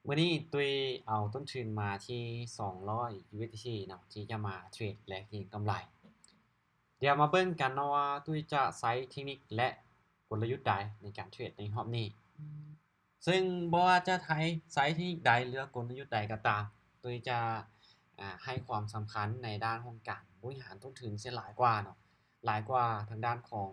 ມື້ນີ້ຕຸ້ຍເອົາຕົ້ນທຶນມາທີ່ສອງຮ້ອຍ USDT ເນາະ ທີ່ຈະມາເທຣດ ແລະ ເກັງກຳໄລ. ດຽວມາເບິ່ງກັນເນາະວ່າຕຸ້ຍຈະໃຊ້ເທັກນິກ ແລະ ກົນລະຍຸດໃດໃນການເທຣດໃນຮອບນີ້. ເຊິ່ງບໍ່ວ່າຈະໃຊ້ ໃຊ້ເທັກນິກໃດ ຫຼືວ່າກົນລະຍຸດໃດກໍຕາມ, ຕຸ້ຍຈະ ອາ ໃຫ້ຄວາມສຳຄັນໃນດ້ານຂອງການບໍລິຫານຕົ້ນທຶນເສຍຫຼາຍກວ່າເນາະ, ຫຼາຍກວ່າທາງດ້ານຂອງ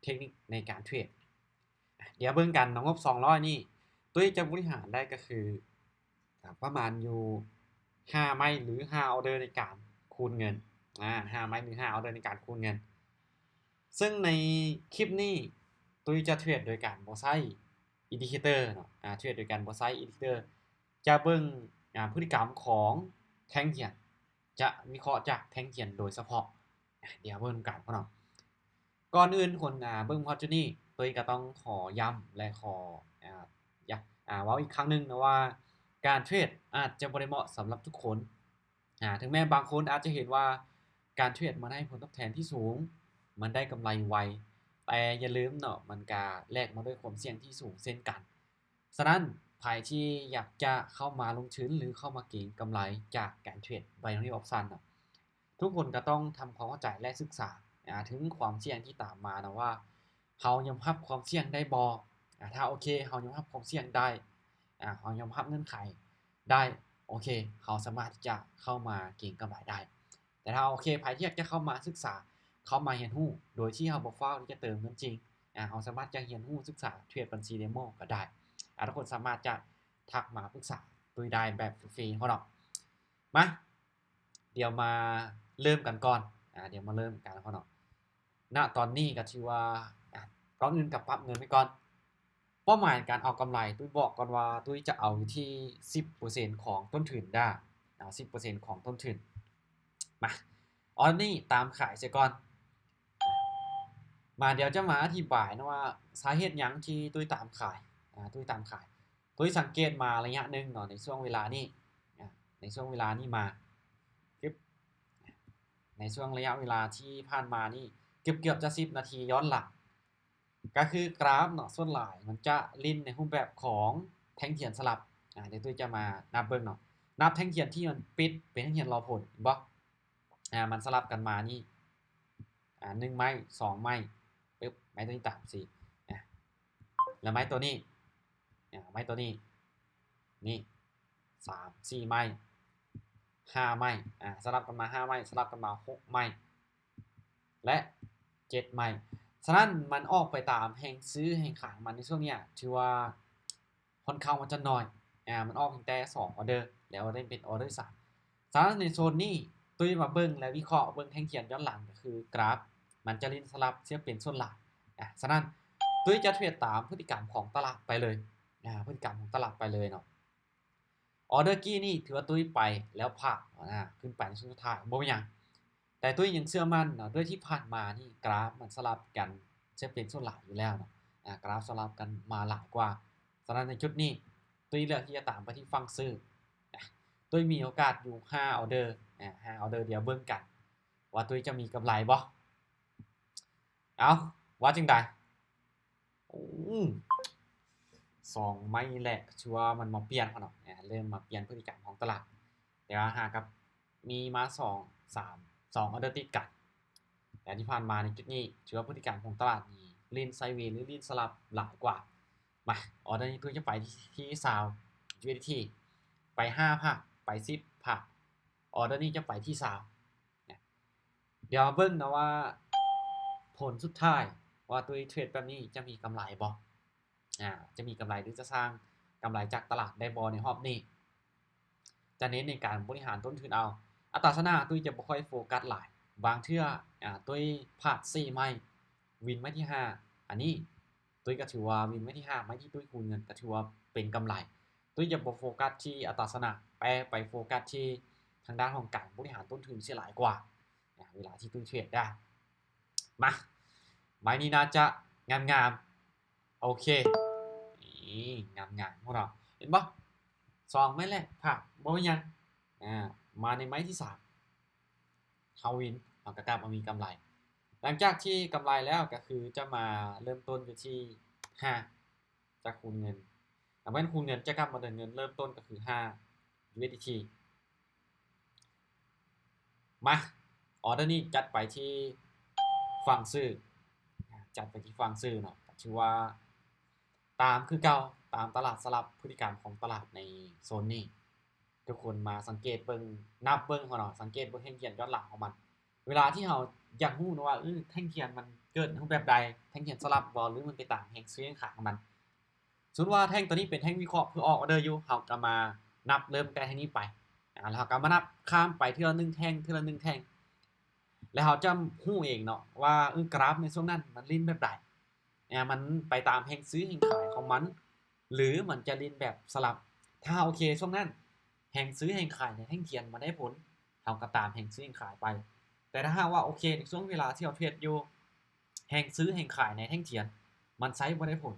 ເທັກນິກໃນການເທຣດ. ດຽວເບິ່ງກັນເນາະ, ງົບສອງຮ້ອຍນີ້ ຕຸ້ຍຈະບໍລິຫານໄດ້ກໍຄື ອາ ປະມານຢູ່ຫ້າໄມ້ ຫຼື ຫ້າອໍເດີໃນການຄູນເງິນ, ອາ ຫ້າໄມ້ ຫຼື ຫ້າອໍເດີໃນການຄູນເງິນ. ເຊິ່ງໃນຄລິບນີ້ຕຸ້ຍຈະເທຣດໂດຍການບໍ່ໃຊ້ອິນດິເຄເຕີເນາະ, ອາ ເທຣດໂດຍການບໍ່ໃຊ້ອິນດິເຄເຕີ, ຈະເບິ່ງ ອາ ພຶດຕິກຳຂອງແທ່ງທຽນ, ຈະວິເຄາະຈາກແທ່ງທຽນໂດຍສະເພາະ. ດຽວເບິ່ງນຳກັນເນາະ. ກ່ອນອື່ນຄົນ ອາ ເບິ່ງຮອດຈຸດນີ້ ຕຸ້ຍກໍຕ້ອງຂໍຢ້ຳ ແລະ ຂໍ ອາ ຢາກ ອາ ເວົ້າອີກຄັ້ງໜຶ່ງນະວ່າ ການເທຣດອາດຈະບໍ່ໄດ້ເໝາະສຳລັບທຸກຄົນ. ອາ ເຖິງແມ່ນບາງຄົນອາດຈະເຫັນວ່າການເທຣດມັນໃຫ້ຜົນຕອບແທນທີ່ສູງ, ມັນໄດ້ກຳໄລໄວ, ແຕ່ຢ່າລືມເນາະ ມັນກະແລກມາດ້ວຍຄວາມສ່ຽງທີ່ສູງເຊັ່ນກັນ. ສະນັ້ນ ໃຜທີ່ຢາກຈະເຂົ້າມາລົງທຶນ ຫຼື ເຂົ້າມາເກັງກຳໄລຈາກການເທຣດ Binary Option ເນາະ, ທຸກຄົນກໍຕ້ອງທຳຄວາມເຂົ້າໃຈ ແລະ ສຶກສາ ອາ ເຖິງຄວາມສ່ຽງທີ່ຕາມມາເນາະ ວ່າເຮົາຍອມຮັບຄວາມສ່ຽງໄດ້ບໍ່. ອາ ຖ້າໂອເຄ ເຮົາຍອມຮັບຄວາມສ່ຽງໄດ້, ອາ ເຮົາຍອມຮັບເງື່ອນໄຂໄດ້, ໂອເຄ ເຮົາສາມາດທີ່ຈະເຂົ້າມາເກັງກຳໄລໄດ້. ແຕ່ຖ້າໂອເຄ ໃຜທີ່ຢາກຈະເຂົ້າມາສຶກສາ, ເຂົ້າມາຮຽນຮູ້ ໂດຍທີ່ເຮົາບໍ່ຟ້າວທີ່ຈະເຕີມເງິນຈິງ, ອາ ເຮົາສາມາດຈະຮຽນຮູ້ສຶກສາເທຣດບັນຊີເດໂມກໍໄດ້. ອາ ທຸກຄົນສາມາດຈະທັກມາປຶກສາຕຸ້ຍໄດ້ແບບຟຣີໆເນາະ. ມາ ດຽວມາເລີ່ມກັນກ່ອນ, ອາ ດຽວມາເລີ່ມກັນເນາະ. ນະຕອນນີ້ກໍຖືວ່າ ອາ ກ່ອນອື່ນກໍປັບເງິນໄວ້ກ່ອນ. ເປົ້າໝາຍການເອົາກຳໄລ ຕຸ້ຍບອກກ່ອນວ່າຕຸ້ຍຈະເອົາຢູ່ທີ່ສິບເປີເຊັນຂອງຕົ້ນທຶນດາ, ເອົາສິບເປີເຊັນຂອງຕົ້ນທຶນ. ມາ ອອເດີນີ້ຕາມຂາຍເສຍກ່ອນ. ມາ ດຽວຈະມາອະທິບາຍເນາະວ່າສາເຫດຫຍັງທີ່ຕຸ້ຍຕາມຂາຍ, ອາ ຕຸ້ຍຕາມຂາຍ. ຕຸ້ຍສັງເກດມາໄລຍະໜຶ່ງເນາະ ໃນຊ່ວງເວລານີ້, ອາ ໃນຊ່ວງເວລານີ້ມາ ໃນຊ່ວງໄລຍະເວລາທີ່ຜ່ານມານີ້ ເກືອບໆຈະສິບນາທີຍ້ອນຫຼັງ ກໍຄືກຣາຟເນາະ ສ່ວນຫຼາຍມັນຈະຫຼິ້ນໃນຮູບແບບຂອງແທ່ງທຽນສະຫຼັບ. ອາ ດຽວຕຸ້ຍຈະມານັບເບິ່ງເນາະ, ນັບແທ່ງທຽນທີ່ມັນປິດເປັນແທ່ງທຽນລໍຜົນ ເຫັນບໍ່? ອາ ມັນສະຫຼັບກັນມານີ້ ອາ ໜຶ່ງໄມ້ ສອງໄມ້ ປຶບ ໄມ້ຕົວນີ້ຕາມສີ ອາ ແລ້ວໄມ້ຕົວນີ້ ອາ ໄມ້ຕົວນີ້ ນີ້ ສາມ ສີ່ໄມ້ ຫ້າໄມ້ ອາ ສະຫຼັບກັນມາຫ້າໄມ້ ສະຫຼັບກັນມາຫົກໄມ້ ແລະ ເຈັດໄມ້. ສະນັ້ນມັນອອກໄປຕາມແຮງຊື້ແຮງຂາຍຂອງມັນໃນຊ່ວງເນີ້ຍ ຖືວ່າຄ່ອນຂ້າງວ່າຈະໜ້ອຍ, ອາ ມັນອອກພຽງແຕ່ສອງອໍເດີ ແລ້ວອອເດີເປັນອໍເດີສາມ. ສະນັ້ນໃນໂຊນນີ້ ຕຸ້ຍມາເບິ່ງ ແລະ ວິເຄາະເບິ່ງແທ່ງທຽນຍ້ອນຫຼັງ ກໍຄືກຣາຟມັນຈະຫຼິ້ນສະຫຼັບເສຍເປັນສ່ວນຫຼາຍ. ອາ ສະນັ້ນຕຸ້ຍຈະເທຣດຕາມພຶດຕິກຳຂອງຕະຫຼາດໄປເລີຍ, ອາ ພຶດຕິກຳຂອງຕະຫຼາດໄປເລີຍເນາະ. ອໍເດີກີ້ນີ້ຖືວ່າຕຸ້ຍໄປແລ້ວພາດ ອາ ຂຶ້ນໄປໃນຊ່ວງສຸດທ້າຍ ບໍ່ເປັນຫຍັງ. ແຕ່ຕຸ້ຍຍັງເຊື່ອໝັ້ນເນາະ ດ້ວຍທີ່ຜ່ານມານີ້ກຣາຟມັນສະຫຼັບກັນຈະເປັນສ່ວນຫຼາຍຢູ່ແລ້ວເນາະ, ອາ ກຣາຟສະຫຼັບກັນມາຫຼາຍກວ່າ. ສະນັ້ນໃນຈຸດນີ້ ຕຸ້ຍເລືອກທີ່ຈະຕາມໄປທີ່ຝັ່ງຊື້. ອາ ຕຸ້ຍມີໂອກາດຢູ່ຫ້າອໍເດີ, ອາ ຫ້າອໍເດີ ດຽວເບິ່ງກັນວ່າຕຸ້ຍຈະມີກຳໄລບໍ່. ເອົ້າ ວ່າຈັ່ງໃດ? ໂອ້ ສອງໄມ້ແລກ ຖືວ່າມັນມາປ່ຽນເນາະ, ເລີ່ມມາປ່ຽນພຶດຕິກຳຂອງຕະຫຼາດ. ແຕ່ວ່າຫາກັບມີມາສອງ ສາມ ສອງອໍເດີຕິດກັນ. ແຕ່ທີ່ຜ່ານມາໃນຈຸດນີ້ ຖືວ່າພຶດຕິກຳຂອງຕະຫຼາດນີ້ຫຼິ້ນໄຊເວ ຫຼື ຫຼິ້ນສະຫຼັບຫຼາຍກວ່າ. ມາ ອໍເດີນີ້ຕຸ້ຍຈະໄປທີ່ ທີ່ຊາວ USDT ໄປຫ້າພັກ ໄປສິບພັກ. ອໍເດີນີ້ຈະໄປທີ່ຊາວ. ດຽວມາເບິ່ງເນາະວ່າ ຜົນສຸດທ້າຍວ່າຕຸ້ຍເທຣດແບບນີ້ຈະມີກຳໄລບໍ່? ອາ ຈະມີກຳໄລ ຫຼື ຈະສ້າງກຳໄລຈາກຕະຫຼາດໄດ້ບໍ່ໃນຮອບນີ້? ຈະເນັ້ນໃນການບໍລິຫານຕົ້ນທຶນເອົາ. ອັດຕາຊະນະຕຸ້ຍຈະບໍ່ຄ່ອຍໂຟກັສຫຼາຍ. ບາງເທື່ອ ອາ ຕຸ້ຍພາດສີ່ໄມ້ ວິນໄມ້ທີຫ້າ ອັນນີ້ ຕຸ້ຍກໍຖືວ່າວິນໄມ້ທີຫ້າ ໄມ້ທີ່ຕຸ້ຍຄູນເງິນ ກໍຖືວ່າເປັນກຳໄລ. ຕຸ້ຍຈະບໍ່ໂຟກັສທີ່ອັດຕາຊະນະ ແຕ່ໄປໂຟກັສທີ່ທາງດ້ານຂອງການບໍລິຫານຕົ້ນທຶນເສຍຫຼາຍກວ່າ ເວລາທີ່ຕຸ້ຍເທຣດໄດ້. ມາ ໄມ້ນີ້ໜ້າຈະງາມໆ. ໂອເຄ ນີ້ງາມໆ ພວກເຮົາເຫັນບໍ່? ສອງໄມ້ແລກພາດ ບໍ່ເປັນຫຍັງ. ອາ ມາໃນໄມ້ທີສາມ ເຮົາວິນ ເຮົາກໍກັບມາມີກຳໄລ. ຫຼັງຈາກທີ່ກຳໄລແລ້ວ ກໍຄືຈະມາເລີ່ມຕົ້ນຢູ່ທີ່ຫ້າ ຈະຄູນເງິນ. ແລ້ວແມ່ນຄູເງິນຈະກັບມາເດີນເງິນເລີ່ມຕົ້ນກໍຄືຫ້າ USDT. ມາ ອໍເດີນີ້ຈັດໄປທີ່ຝັ່ງຊື້ ຈັດໄປທີ່ຝັ່ງຊື້ເນາະ ກໍຖືວ່າຕາມຄືເກົ່າ ຕາມຕະຫຼາດສະຫຼັບ ພຶດຕິກຳຂອງຕະຫຼາດໃນໂຊນນີ້. ທຸກຄົນມາສັງເກດເບິ່ງ ນັບເບິ່ງເນາະ ສັງເກດເບິ່ງແທ່ງທຽນຍ້ອນຫຼັງຂອງມັນ. ເວລາທີ່ເຮົາຢາກຮູ້ເນາະວ່າ ເອີ ແທ່ງທຽນມັນເກີດໃນຮູບແບບໃດ ແທ່ງທຽນສະຫຼັບບໍ່ ຫຼືມັນໄປຕາມແຮງຊື້ແຮງຂາຍຂອງມັນ. ສົມມຸດວ່າແທ່ງໂຕນີ້ເປັນແທ່ງວິເຄາະເພື່ອອອກອໍເດີຢູ່ ເຮົາກໍມານັບເລີ່ມແຕ່ແທ່ງນີ້ໄປ ອາ ແລ້ວເຮົາກໍມານັບຂ້າມໄປເທື່ອລະໜຶ່ງແທ່ງ ເທື່ອລະໜຶ່ງແທ່ງ ແລ້ວເຮົາຈະຮູ້ເອງເນາະວ່າ ເອີ ກຣາຟໃນຊ່ວງນັ້ນມັນຫຼິ້ນແບບໃດ ອາ ມັນໄປຕາມແຮງຊື້ແຮງຂາຍຂອງມັນ ຫຼືມັນຈະຫຼິ້ນແບບສະຫຼັບ. ຖ້າໂອເຄ ຊ່ວງນັ້ນແຮງຊື້ແຮງຂາຍໃນແທ່ງທຽນມັນໄດ້ຜົນ ເຮົາກໍຕາມແຮງຊື້ແຮງຂາຍໄປ. ແຕ່ຖ້າຫາກວ່າ ໂອເຄ ໃນຊ່ວງເວລາທີ່ເຮົາເທຣດຢູ່ ແຮງຊື້ແຮງຂາຍໃນແທ່ງທຽນມັນໃຊ້ບໍ່ໄດ້ຜົນ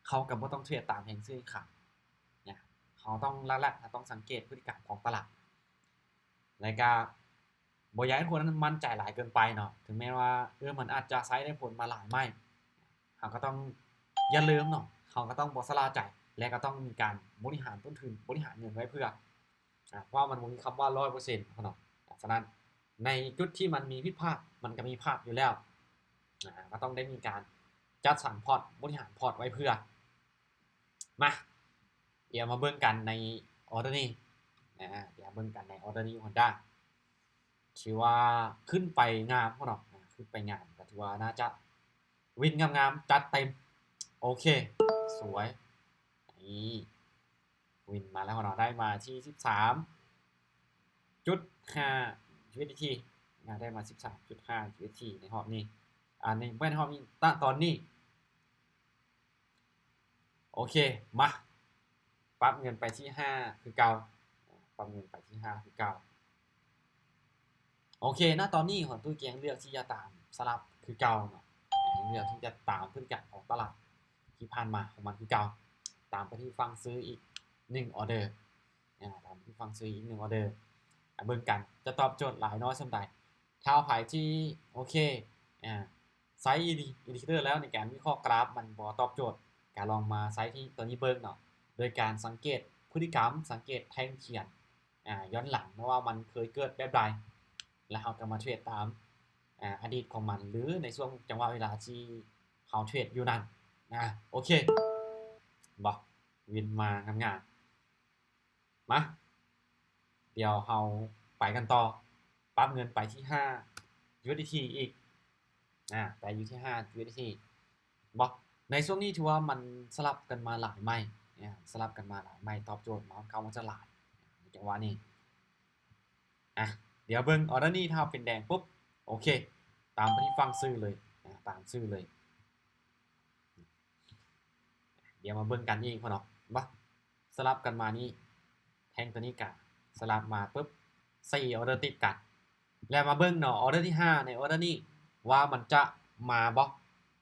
ເຮົາກໍບໍ່ຕ້ອງເທຣດຕາມແຮງຊື້ແຮງຂາຍນະ. ເຮົາຕ້ອງຫຼັກໆ ເຮົາຕ້ອງສັງເກດພຶດຕິກຳຂອງຕະຫຼາດ ແລ້ວກໍບໍ່ຢາກໃຫ້ຄົນນັ້ນໝັ້ນໃຈຫຼາຍເກີນໄປເນາະ ເຖິງແມ່ນວ່າ ເອີ ມັນອາດຈະໃຊ້ໄດ້ຜົນມາຫຼາຍໄມ້ ເຮົາກໍຕ້ອງ ຢ່າລືມເນາະ ເຮົາກໍຕ້ອງບໍ່ຊະລ່າໃຈ ແລະກໍຕ້ອງມີການບໍລິຫານຕົ້ນທຶນ ບໍລິຫານເງິນໄວ້ເພື່ອ ອາ ເພາະວ່າມັນບໍ່ມີຄຳວ່າຮ້ອຍເປີເຊັນເນາະ. ສະນັ້ນໃນຈຸດທີ່ມັນມີຜິດພາດ ມັນກໍມີພາດຢູ່ແລ້ວ ອາ ກໍຕ້ອງໄດ້ມີການຈັດສັນພອດ ບໍລິຫານພອດໄວ້ເພື່ອ. ມາ ດຽວມາເບິ່ງກັນໃນອໍເດີນີ້ ອາ ດຽວເບິ່ງກັນໃນອໍເດີນີ້ Honda ຖືວ່າຂຶ້ນໄປງາມເນາະ ອາ ຂຶ້ນໄປງາມ ກໍຖືວ່າໜ້າຈະວິນງາມໆ ຈັດເຕັມ. ໂອເຄ ສວຍ ນີ້ ວິນມາແລ້ວເນາະ ໄດ້ມາທີ່ສິບສາມຈຸດຫ້າ USDT ນະ ໄດ້ມາສິບສາມຈຸດຫ້າ USDT ໃນຮອບນີ້ ອາ ໃນ ແມ່ນຮອບນີ້ ຕະ ຕອນນີ້. ໂອເຄ ມາ ປັບເງິນໄປທີ່ຫ້າຄືເກົ່າ ປັບເງິນໄປທີ່ຫ້າຄືເກົ່າ. ໂອເຄ ນະຕອນນີ້ຂອງຕຸ້ຍກໍຍັງເລືອກທີ່ຈະຕາມສະຫຼັບຄືເກົ່າເນາະ ຍັງເລືອກທີ່ຈະຕາມພຶດຕິກຳຂອງຕະຫຼາດທີ່ຜ່ານມາຂອງມັນຄືເກົ່າ ຕາມໄປທີ່ຝັ່ງຊື້ອີກໜຶ່ງອໍເດີ ອາ ຕາມໄປທີ່ຝັ່ງຊື້ອີກໜຶ່ງອໍເດີ ອາ ເບິ່ງກັນຈະຕອບໂຈດຫຼາຍນ້ອຍສ່ຳໃດ. ຖ້າໃຜທີ່ ໂອເຄ ອາ ໃຊ້ອິນດິເຄເຕີແລ້ວໃນການວິເຄາະກຣາຟມັນບໍ່ຕອບໂຈດ ກໍລອງມາໃຊ້ທີ່ຕົວນີ້ເບິ່ງເນາະ ໂດຍການສັງເກດພຶດຕິກຳ ສັງເກດແທ່ງທຽນ ອາ ຍ້ອນຫຼັງເນາະວ່າມັນເຄີຍເກີດແບບໃດ ແລ້ວເຮົາກໍມາເທຣດຕາມ ອາ ອະດີດຂອງມັນ ຫຼືໃນຊ່ວງຈັງຫວະເວລາທີ່ເຮົາເທຣດຢູ່ນັ້ນນະ. ໂອເຄ ເຫັນບໍ່ ວິນມາງາມໆ. ມາ ດຽວເຮົາໄປກັນຕໍ່ ປັບເງິນໄປທີ່ຫ້າ USDT ອີກ ອາ ໄປຢູ່ທີ່ຫ້າ USDT ເຫັນບໍ່ ໃນຊ່ວງນີ້ຖືວ່າມັນສະຫຼັບກັນມາຫຼາຍໄມ້ ອາ ສະຫຼັບກັນມາຫຼາຍໄມ້ ຕອບໂຈດມາຄ່ອນຂ້າງວ່າຈະຫຼາຍໃນຈັງຫວະນີ້. ອາ ດຽວເບິ່ງອໍເດີນີ້ ຖ້າເປັນແດງປຸບ ໂອເຄ ຕາມໄປທີ່ຝັ່ງຊື້ເລີຍ ອາ ຕາມຊື້ເລີຍ. ດຽວມາເບິ່ງກັນອີກເນາະ ເຫັນບໍ່ ສະຫຼັບກັນມານີ້ ແທ່ງຕົວນີ້ກະສະຫຼັບມາປຶບ ສີ່ອໍເດີຕິດກັນ ແລ້ວມາເບິ່ງເນາະ ອໍເດີທີຫ້າ ໃນອໍເດີນີ້ວ່າມັນຈະມາບໍ່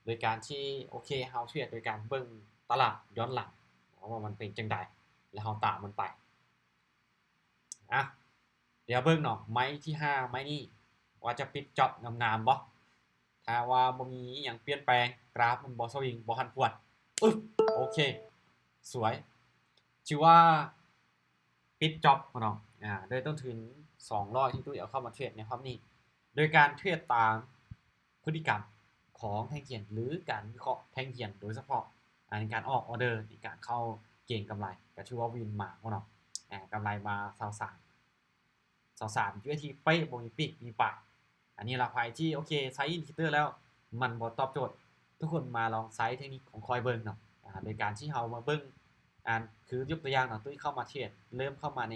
ໂດຍການທີ່ ໂອເຄ ເຮົາເທຣດໂດຍການເບິ່ງຕະຫຼາດຍ້ອນຫຼັງວ່າມັນເປັນຈັ່ງໃດ ແລ້ວເຮົາຕາມມັນໄປ. ອາ ດຽວເບິ່ງເນາະ ໄມ້ທີຫ້າ ໄມ້ນີ້ວ່າຈະປິດຈອບງາມໆບໍ່ ຖ້າວ່າບໍ່ມີອີ່ຫຍັງປ່ຽນແປງ ກຣາຟມັນບໍ່ສະວິງ ບໍ່ຜັນຜວນ ອຶບ ໂອເຄ ສວຍ ຖືວ່າປິດຈອບເນາະ ອາ ດ້ວຍຕົ້ນທຶນສອງຮ້ອຍ ທີ່ຕຸ້ຍເອົາເຂົ້າມາເທຣດໃນຮອບນີ້ ໂດຍການເທຣດຕາມ ພຶດຕິກຳຂອງແທ່ງທຽນ ຫຼື ການວິເຄາະແທ່ງທຽນໂດຍສະເພາະ ໃນການອອກອໍເດີ ໃນການເຂົ້າເກັງກຳໄລ ກໍຖືວ່າວິນມາເນາະ ອາ ກຳໄລມາຊາວສາມ ຊາວສາມ USDT ເປະ ບໍ່ມີປີກມີປາຍ. ອັນນີ້ລະ ໃຜທີ່ ໂອເຄ ໃຊ້ອິນດິເຄເຕີແລ້ວ ມັນບໍ່ຕອບໂຈດ ທຸກຄົນມາລອງໃຊ້ເທັກນິກຂອງຂ້ອຍເບິ່ງເນາະ ອາ ໂດຍການທີ່ເຮົາມາເບິ່ງ ອາ ຄືຍົກຕົວຢ່າງເນາະ ຕຸ້ຍເຂົ້າມາເທຣດ ເລີ່ມເຂົ້າມາໃນ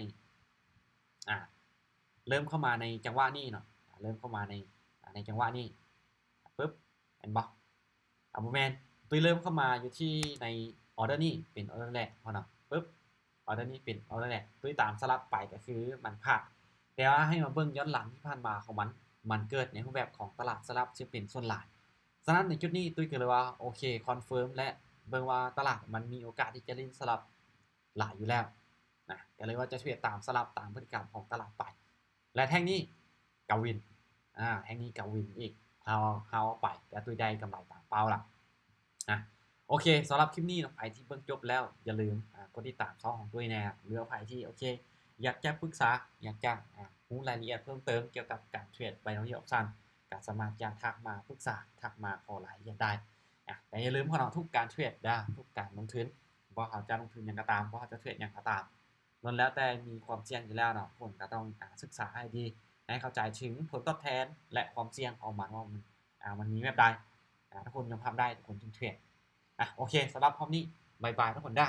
ອາ ເລີ່ມເຂົ້າມາໃນຈັງຫວະນີ້ເນາະ ເລີ່ມເຂົ້າມາໃນ ໃນຈັງຫວະນີ້ ປຶບ ເຫັນບໍ່ ອາ ບໍ່ແມ່ນ ຕຸ້ຍເລີ່ມເຂົ້າມາຢູ່ທີ່ໃນອໍເດີນີ້ ເປັນອໍເດີແລກເນາະ ປຶບ ອໍເດີນີ້ເປັນອໍເດີແລກ ຕຸ້ຍຕາມສະຫຼັບໄປ ກໍຄືມັນພາດ ແຕ່ວ່າໃຫ້ມາເບິ່ງຍ້ອນຫຼັງທີ່ຜ່ານມາຂອງມັນ ມັນເກີດໃນຮູບແບບຂອງຕະຫຼາດສະຫຼັບ ທີ່ເປັນສ່ວນຫຼາຍ. ສະນັ້ນໃນຈຸດນີ້ ຕຸ້ຍກໍເລີຍວ່າ ໂອເຄ ຄອນເຟີມ ແລະ ເບິ່ງວ່າຕະຫຼາດມັນມີໂອກາດທີ່ຈະຫຼິ້ນສະຫຼັບ ຫຼາຍຢູ່ແລ້ວນະ ກໍເລີຍວ່າຈະເທຣດຕາມສະຫຼັບ ຕາມພຶດຕິກຳຂອງຕະຫຼາດໄປ ແລະ ແທ່ງນີ້ກໍວິນ ອາ ແທ່ງນີ້ກໍວິນອີກ ເຮົາ ເຮົາເອົາໄປ ແຕ່ຕຸ້ຍໄດ້ກຳໄລຕາມເປົ້າລະນະ. ໂອເຄ ສຳລັບຄລິບນີ້ເນາະ ໃຜທີ່ເບິ່ງຈົບແລ້ວ ຢ່າລືມ ອາ ກົດຕິດຕາມຊ່ອງຂອງຕຸ້ຍແດ່ ຫຼືວ່າໃຜທີ່ ໂອເຄ ຢາກຈະປຶກສາ ຢາກຈະ ອາ ຮູ້ລາຍລະອຽດເພີ່ມເຕີມກ່ຽວກັບການເທຣດ binary option ກໍສາມາດຈະທັກມາປຶກສາ ທັກມາຂໍລາຍລະອຽດໄດ້. ອາ ແຕ່ຢ່າລືມເນາະ ທຸກການເທຣດເດີ ທຸກການລົງທຶນ ບໍ່ວ່າເຮົາຈະລົງທຶນຫຍັງກໍຕາມ ບໍ່ວ່າເຮົາຈະເທຣດຫຍັງກໍຕາມ ລ້ວນແລ້ວແຕ່ມີຄວາມສ່ຽງຢູ່ແລ້ວເນາະ. ທຸກຄົນກໍຕ້ອງ ອາ ສຶກສາໃຫ້ດີ ໃຫ້ເຂົ້າໃຈເຖິງຜົນຕອບແທນ ແລະ ຄວາມສ່ຽງຂອງມັນວ່າມັນ ອາ ມັນມີແບບໃດ ອາ ທຸກຄົນຍອມຮັບໄດ້ ທຸກຄົນຈຶ່ງເທຣດ. ອາ ໂອເຄ ສຳລັບຮອບນີ້ ບາຍບາຍທຸກຄົນເດີ.